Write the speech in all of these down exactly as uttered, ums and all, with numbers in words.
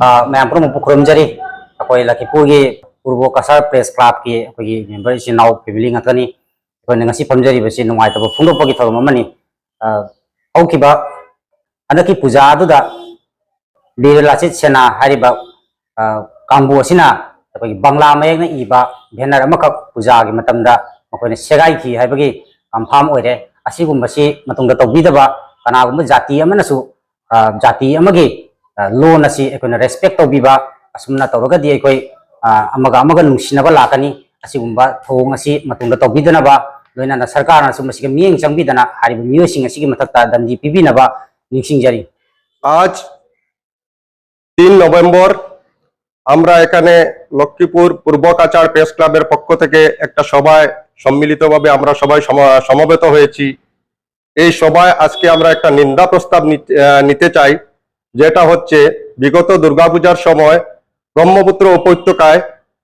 ꯑ, ꯃꯌꯥꯝ ꯄꯨꯝꯅꯃꯛꯄꯨ ꯈꯨꯔꯨꯝꯖꯔꯤ꯫ ꯑꯩꯈꯣꯏ ꯂꯈꯤꯄꯨꯔꯒꯤ ꯄꯨꯔꯕꯣ ꯀꯁꯥꯔ ꯄ꯭ꯔꯦꯁ ꯀ꯭ꯂꯕꯀꯤ ꯑꯩꯈꯣꯏꯒꯤ ꯃꯦꯝꯕꯔ ꯏꯆꯤꯟ ꯏꯅꯥꯎ ꯐꯦꯃꯤꯂꯤ ꯉꯥꯛꯇꯅꯤ꯫ ꯑꯩꯈꯣꯏꯅ ꯉꯁꯤ ꯐꯝꯖꯔꯤꯕꯁꯤ ꯅꯨꯡꯉꯥꯏꯇꯕ ꯐꯣꯡꯗꯣꯛꯄꯒꯤ ꯊꯧꯔꯝ ꯑꯃꯅꯤ꯫ ꯑ, ꯍꯧꯈꯤꯕ ꯍꯟꯗꯛꯀꯤ ꯄꯨꯖꯥ ꯑꯗꯨꯗ ꯕꯤꯔ ꯂꯥꯆꯤꯠ ꯁꯦꯅꯥ ꯍꯥꯏꯔꯤꯕ, ꯑ, ꯀꯥꯡꯕꯨ ꯑꯁꯤꯅ ꯑꯩꯈꯣꯏꯒꯤ ꯕꯪꯂꯥ ꯃꯌꯦꯛꯅ ꯏꯕ ꯕꯦꯅꯔ ꯑꯃꯈꯛ ꯄꯨꯖꯥꯒꯤ ꯃꯇꯝꯗ ꯃꯈꯣꯏꯅ ꯁꯦꯒꯥꯏꯈꯤ ꯍꯥꯏꯕꯒꯤ ꯀꯟꯐꯥꯝ ꯑꯣꯏꯔꯦ꯫ ꯑꯁꯤꯒꯨꯝꯕꯁꯤ ꯃꯇꯨꯡꯗ ꯇꯧꯕꯤꯗꯕ, ꯀꯅꯥꯒꯨꯝꯕ ꯖꯥꯇꯤ ꯑꯃꯅꯁꯨ, ꯑ, ꯖꯥꯇꯤ ꯑꯃꯒꯤ, ꯑ, ꯂꯣꯟ ꯑꯁꯤ ꯑꯩꯈꯣꯏꯅ ꯔꯦꯁꯄꯦꯛ ꯇꯧꯕꯤꯕ, ꯑꯁꯨꯝꯅ ꯇꯧꯔꯒꯗꯤ ꯑꯩꯈꯣꯏ, ꯑ, ꯑꯃꯒ ꯑꯃꯒ ꯅꯨꯡꯁꯤꯅꯕ ꯂꯥꯛꯀꯅꯤ꯫ ꯑꯁꯤꯒꯨꯝꯕ ꯊꯧꯑꯣꯡ ꯑꯁꯤ ꯃꯇꯨꯡꯗ ꯇꯧꯕꯤꯗꯅꯕ, ꯂꯣꯏꯅꯅ ꯁꯔꯀꯥꯔꯅꯁꯨ ꯃꯁꯤꯒ ꯃꯤꯠꯌꯦꯡ ꯆꯪꯕꯤꯗꯅ ꯍꯥꯏꯔꯤꯕ ꯃꯤꯑꯣꯏꯁꯤꯡ ꯑꯁꯤꯒꯤ ꯃꯊꯛꯇ ꯗꯟꯗꯤ ꯄꯤꯕꯤꯅꯕ ꯅꯤꯡꯁꯤꯡꯖꯔꯤ꯫ আজ তিন নভেম্বর আমরা এখানে লক্ষ্মীপুর পূর্ব কাছাড় প্রেস ক্লাবের পক্ষ থেকে একটা সভায় সম্মিলিতভাবে আমরা সবাই সম- সমবেত হয়েছি। এই সভায় আজকে আমরা একটা নিন্দা প্রস্তাব নিতে- আহ, নিতে চাই, যেটা হচ্ছে বিগত দুর্গাপূজার সময় ব্রহ্মপুত্র উপত্যকায়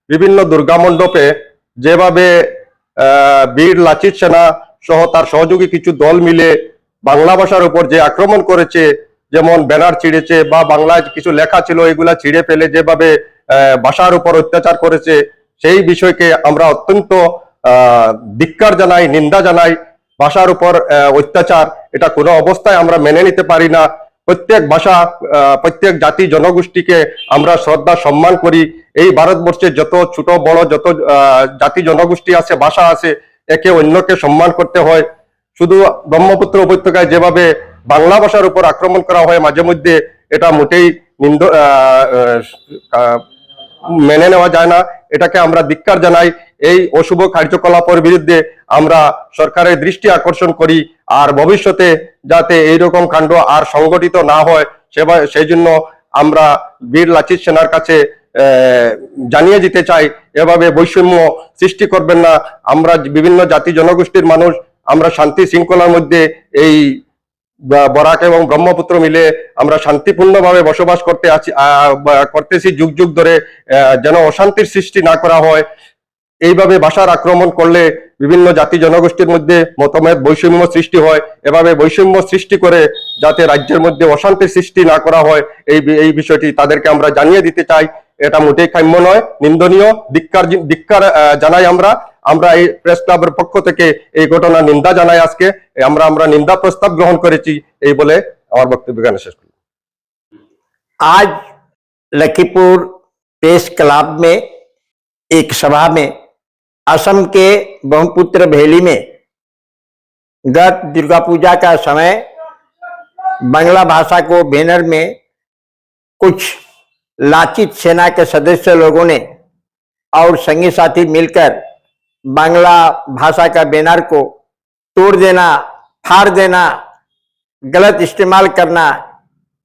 বিভিন্ন দুর্গা মণ্ডপে যেভাবে আহ, বীর লাচিত সেনা সহ তার সহযোগী কিছু দল মিলে বাংলা ভাষার উপর যে আক্রমণ করেছে, যেমন ব্যানার ছিঁড়েছে বা বাংলায় কিছু লেখা ছিল, এগুলা ছিঁড়ে ফেলে যেভাবে আহ, ভাষার উপর অত্যাচার করেছে, সেই বিষয়কে আমরা অত্যন্ত আহ, ধিক্কার জানাই, নিন্দা জানাই। ভাষার উপর আহ, অত্যাচার, এটা কোনো অবস্থায় আমরা মেনে নিতে পারি না। প্রত্যেক ভাষা, আহ, প্রত্যেক জাতি জনগোষ্ঠীকে আমরা শ্রদ্ধা সম্মান করি। এই ভারতবর্ষে যত ছোট বড় যত আহ, জাতি জনগোষ্ঠী আছে, ভাষা আছে, একে অন্যকে সম্মান করতে হয়। শুধু ব্রহ্মপুত্র উপত্যকায় যেভাবে বাংলা ভাষার উপর আক্রমণ করা হয় মাঝে মধ্যে, এটা মোটেই নিন্দ আহ, আহ, আহ, মেনে নেওয়া যায় না। এটাকে আমরা ধিক্কার জানাই। এই অশুভ কার্যকলাপের বিরুদ্ধে আমরা সরকারের দৃষ্টি আকর্ষণ করি, আর ভবিষ্যতে যাতে এইরকম কাণ্ড আর সংঘটিত না হয়, সেবা- সেই জন্য আমরা বীর লাচিত সেনার কাছে আহ, জানিয়ে দিতে চাই, এভাবে বৈষম্য সৃষ্টি করবেন না। আমরা বিভিন্ন জাতি জনগোষ্ঠীর মানুষ, আমরা শান্তি শৃঙ্খলার মধ্যে এই ব- বরাক এবং ব্রহ্মপুত্র মিলে আমরা শান্তিপূর্ণভাবে বসবাস করতে আছি, আহ, বা- করতেছি যুগ যুগ ধরে। আহ, যেন অশান্তির সৃষ্টি না করা হয়। এইভাবে ভাষার আক্রমণ করলে বিভিন্ন জাতি জনগোষ্ঠীর মধ্যে মতভেদ বৈষম্য সৃষ্টি হয়। এভাবে বৈষম্য সৃষ্টি করে যাতে রাজ্যের মধ্যে অশান্তির সৃষ্টি না করা হয়, এই বি- এই বিষয়টি তাদেরকে আমরা জানিয়ে দিতে চাই। এটা মোটেই কাম্য নয়, নিন্দনীয়। ধিক্কার জি- ধিক্কার আহ, জানাই আমরা। আমরা এই প্রেস ক্লাবের পক্ষ থেকে এই ঘটনার নিন্দা জানাই। আজকে আমরা আমরা নিন্দা প্রস্তাব গ্রহণ করেছি, এই বলে আমার বক্তব্য এখানে শেষ করি। आज लखीपुर प्रेस क्लब में एक सभा में असम के ब्रह्मपुत्र वैली में गत दुर्गा पूजा का समय बांग्ला भाषा को बैनर में कुछ लाचित सेना के सदस्य लोगों ने और संगी साथी मिलकर बांग्ला भाषा का बैनर को तोड़ देना, फाड़ देना, गलत इस्तेमाल करना,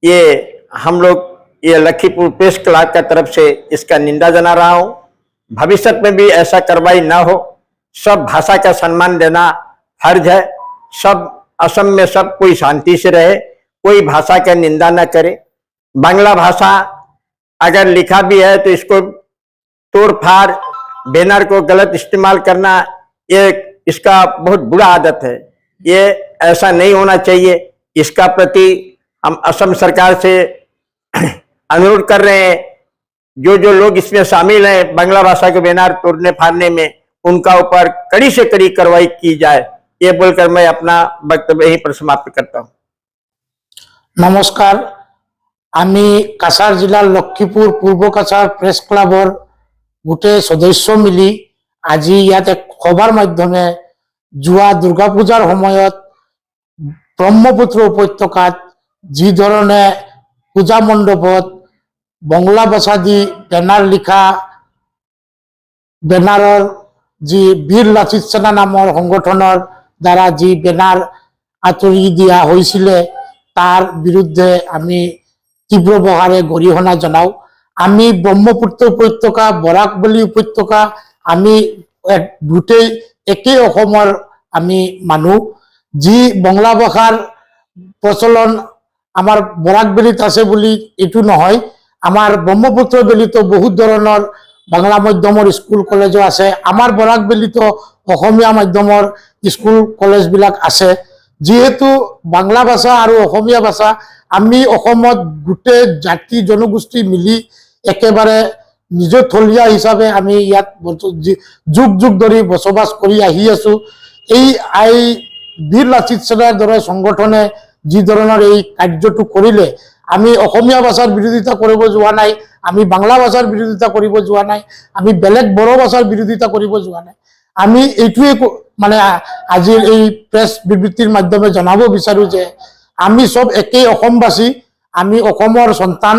ये हम लोग, ये लखीपुर प्रेस क्लब का तरफ से इसका निंदा जना रहा हूँ। भविष्य में भी ऐसा कार्रवाई ना हो। सब भाषा का सम्मान देना फर्ज है। सब असम में सब कोई शांति से रहे, कोई भाषा का निंदा ना करे। बांग्ला भाषा अगर लिखा भी है तो इसको तोड़फाड़, बैनर को गलत इस्तेमाल करना, ये इसका बहुत बुरा आदत है। ये ऐसा नहीं होना चाहिए। इसका प्रति हम असम सरकार से अनुरोध कर रहे हैं, जो जो लोग इसमें शामिल हैं बांग्ला भाषा के बैनर तोड़ने फाड़ने में, उनका ऊपर कड़ी से कड़ी कार्रवाई की जाए। ये बोलकर मैं अपना वक्तव्य यहीं पर समाप्त करता हूँ। নমস্কাৰ। আমি কাছাৰ জিলাৰ লক্ষীপুৰ পূব কাছাৰ প্ৰেছ ক্লাবৰ গোটেই সদস্য মিলি আজি ইয়াত এক সভাৰ মাধ্যমে যোৱা দুৰ্গা পূজাৰ সময়ত ব্ৰহ্মপুত্ৰ উপত্যকাত যি ধৰণে পূজা মণ্ডপত বংলা ভাষা দি বেনাৰ লিখা, বেনাৰৰ যি বীৰ লাচিত সেনা নামৰ সংগঠনৰ দ্বাৰা যি বেনাৰ আঁতৰি দিয়া হৈছিলে, তাৰ বিৰুদ্ধে আমি তীব্ৰ প্ৰহাৰে গৰিহণা জনাওঁ। আমি ব্ৰহ্মপুত্ৰ উপত্যকা, বৰাক ভেলী উপত্যকা, আমি এক গোটেই একে অসমৰ আমি মানুহ। যি বংলা ভাষাৰ প্ৰচলন আমাৰ বৰাক ভেলীত আছে বুলি এইটো নহয়, আমাৰ ব্ৰহ্মপুত্ৰ ভেলীতো বহুত ধৰণৰ বাংলা মাধ্যমৰ স্কুল কলেজো আছে। আমাৰ বৰাক ভেলীতো অসমীয়া মাধ্যমৰ স্কুল কলেজবিলাক আছে। যিহেতু বাংলা ভাষা আৰু অসমীয়া ভাষা আমি অসমত গোটেই জাতি জনগোষ্ঠী মিলি একেবাৰে নিজে থলুৱা হিচাপে আমি ইয়াত বৰ্ত-, যি-, যুগ যুগ ধৰি বসবাস কৰি আহি আছো। এই আই বীৰ লাচিত সেনাৰ দৰে সংগঠনে যি ধৰণৰ এই কাৰ্যটো কৰিলে, আমি অসমীয়া ভাষাৰ বিৰোধিতা কৰিব যোৱা নাই, আমি বাংলা ভাষাৰ বিৰোধিতা কৰিব যোৱা নাই, আমি বেলেগ বড়ো ভাষাৰ বিৰোধিতা কৰিব যোৱা নাই। আমি এইটোৱে ক-, মানে আ-, আজিৰ এই প্ৰেছ বিবৃতিৰ মাধ্যমে জনাব বিচাৰো যে আমি সব একেই অসমবাসী, আমি অসমৰ সন্তান,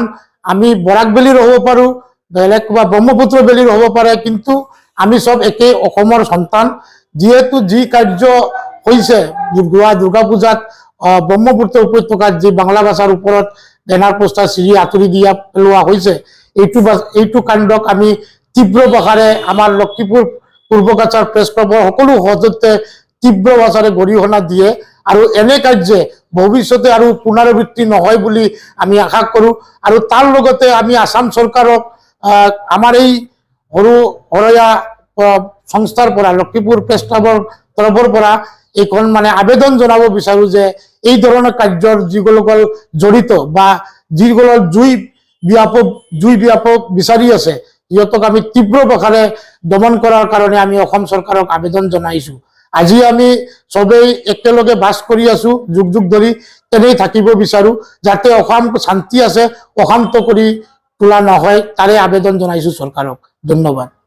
আমি বৰাক ভেলীৰ হ'ব পাৰো, বেলেগ বা ব্ৰহ্মপুত্ৰ ভেলীৰ হ'ব পাৰে, কিন্তু আমি সব একেই অসমৰ সন্তান। যিহেতু যি কাৰ্য হৈছে, যোৱা দুৰ্গা পূজাত আহ, ব্ৰহ্মপুত্ৰ উপত্যকাত যি বাংলা ভাষাৰ ওপৰত বেনাৰ পোষ্টাৰ চিৰি আঁতৰি দিয়া পেলোৱা হৈছে, এইটো বা-, এইটো কাণ্ডক আমি তীব্ৰ ভাষাৰে আমাৰ লক্ষীপুৰ পূৰ্ব কাছাৰ প্ৰেছ ক্লাবৰ সকলো সদস্যই তীব্ৰ ভাষাৰে গৰিহণা দিয়ে আৰু এনে কাৰ্যে ভৱিষ্যতে আৰু পুনৰাবৃত্তি নহয় বুলি আমি আশা কৰো। আৰু তাৰ লগতে আমি আছাম চৰকাৰক, আহ, আমাৰ এই সৰু সৰয়া, আহ, সংস্থাৰ পৰা, লক্ষীপুৰ প্ৰেছ ক্লাবৰ তৰফৰ পৰা এইখন মানে আবেদন জনাব বিচাৰো যে এই ধৰণৰ কাৰ্যৰ যিসকল জড়িত বা যিসকলৰ জুই ব্যাপক, জুই ব্যাপক বিচাৰি আছে, সিহঁতক আমি তীব্ৰ ভাষাৰে দমন কৰাৰ কাৰণে আমি অসম চৰকাৰক আবেদন জনাইছো। আজি আমি সবেই একেলগে বাস কৰি আছো যুগ যুগ ধৰি, তেনেই থাকিব বিচাৰো, যাতে অসম শান্তি আছে, অশান্ত কৰি তোলা নহয়, তাৰে আবেদন জনাইছো চৰকাৰক। ধন্যবাদ।